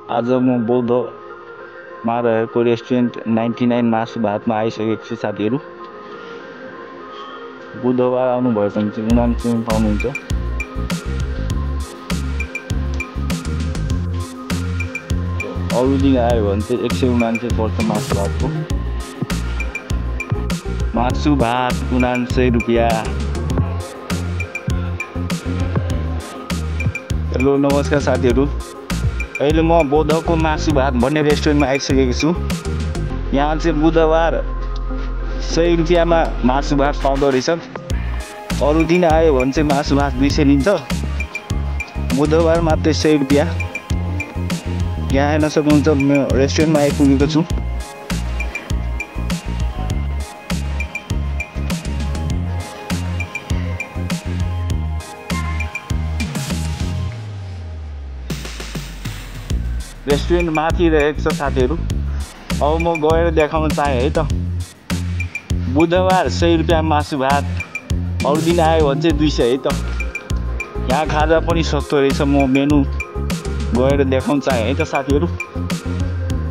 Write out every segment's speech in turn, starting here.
आज म बौद्धमा रहेको रेस्टुरेन्ट 99 मासु भातमा आइसकेको छु साथीहरू। बुधबार आउनुभयो भने चाहिँ 99 पाउनुहुन्छ। अरू दिन आयो भने चाहिँ 199 पर्छ मासु भातको। मासु भात 99 रुपियाँ। हेलो नमस्कार साथीहरू। अहिले म बौद्धको मासु भात भन्ने रेस्टुरेन्टमा आइसकेको छु। यहाँ चाहिँ बुधबार 100 रुपियाँमा मासु भात पाउँदो रहेछ। अरू दिन आयो भने चाहिँ मासु भात 200 लिन्छ। बुधबार मात्रै 100 रुपियाँ। यहाँ हेर्न सक्नुहुन्छ म रेस्टुरेन्टमा आइपुगेको छु। रेस्टुरेन्ट माथि रहेको छ साथीहरू। अब म गएर देखाउन चाहेँ है त। बुधबार 100 रुपियाँ मासु भात, अरू दिन आयो भने चाहिँ 200 है त। यहाँ खाजा पनि सस्तो रहेछ। म मेनु गएर देखाउन चाहेँ है त साथीहरू।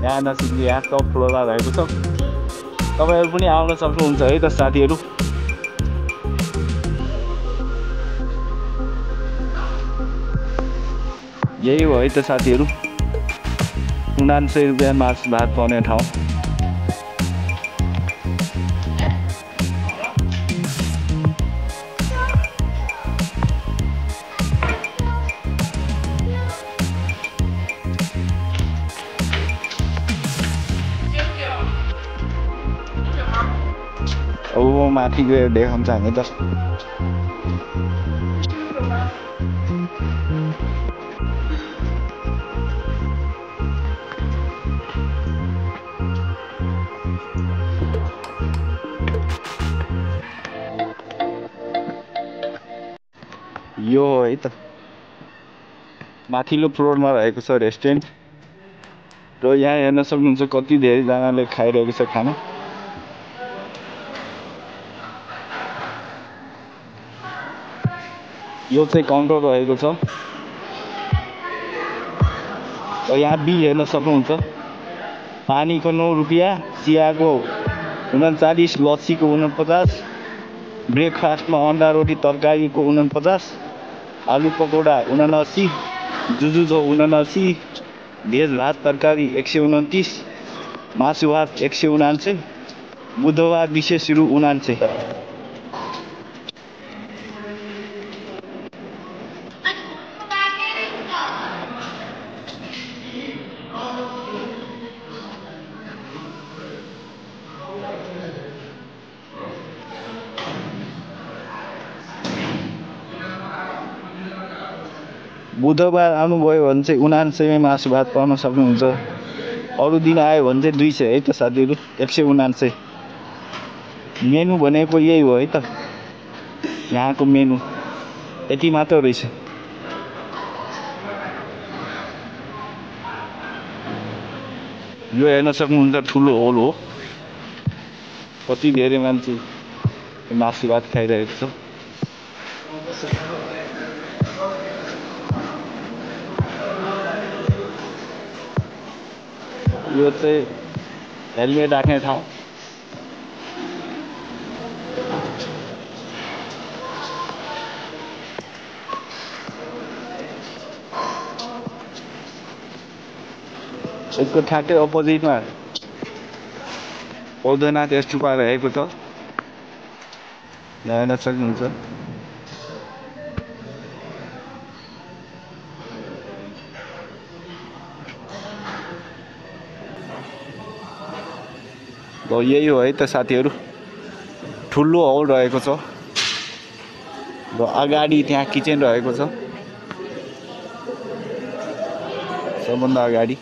यहाँ नजिक यहाँ टप फ्लोरमा रहेको छ। तपाईँहरू पनि आउन सक्नुहुन्छ है त साथीहरू। यही हो है त साथीहरू, 99 रुपियाँ मासु भात पाउने ठाउँ। अब म माथि गएर देखाउन चाहेँ त। यो हो है त, माथिल्लो फ्लोरमा रहेको छ रेस्टुरेन्ट। र यहाँ हेर्न सक्नुहुन्छ कति धेरैजनाले खाइरहेको छ खाना। यो चाहिँ काउन्टर रहेको छ। र यहाँ बिल हेर्न सक्नुहुन्छ। पानीको 9 रुपियाँ, चियाको 39, लस्सीको 49, ब्रेकफास्टमा अन्डा रोटी तरकारीको 49, आलु पकौडा 79, जुजुजो 79, भेज भात तरकारी 129, मासु भात 199, बुधबार विशेष रु 99। बुधबार आउनुभयो भने चाहिँ 99 मासु भात पाउन सक्नुहुन्छ। अरू दिन आयो भने चाहिँ 200 है त साथीहरू, 199। मेनु भनेको यही हो है त। यहाँको मेनु यति मात्र रहेछ। यो हेर्न सक्नुहुन्छ ठुलो होल हो। कति धेरै मान्छे मासु भात खाइरहेको छ। यो चाहिँ हेलमेट राख्ने ठाउँ। यसको ठ्याक्कै अपोजिटमा बौद्धनाथ स्तूपा रहेको छ। हेर्न सक्नुहुन्छ। र यही हो है त साथीहरू, ठुलो हल रहेको छ। र अगाडि त्यहाँ किचन रहेको छ, सबभन्दा अगाडि।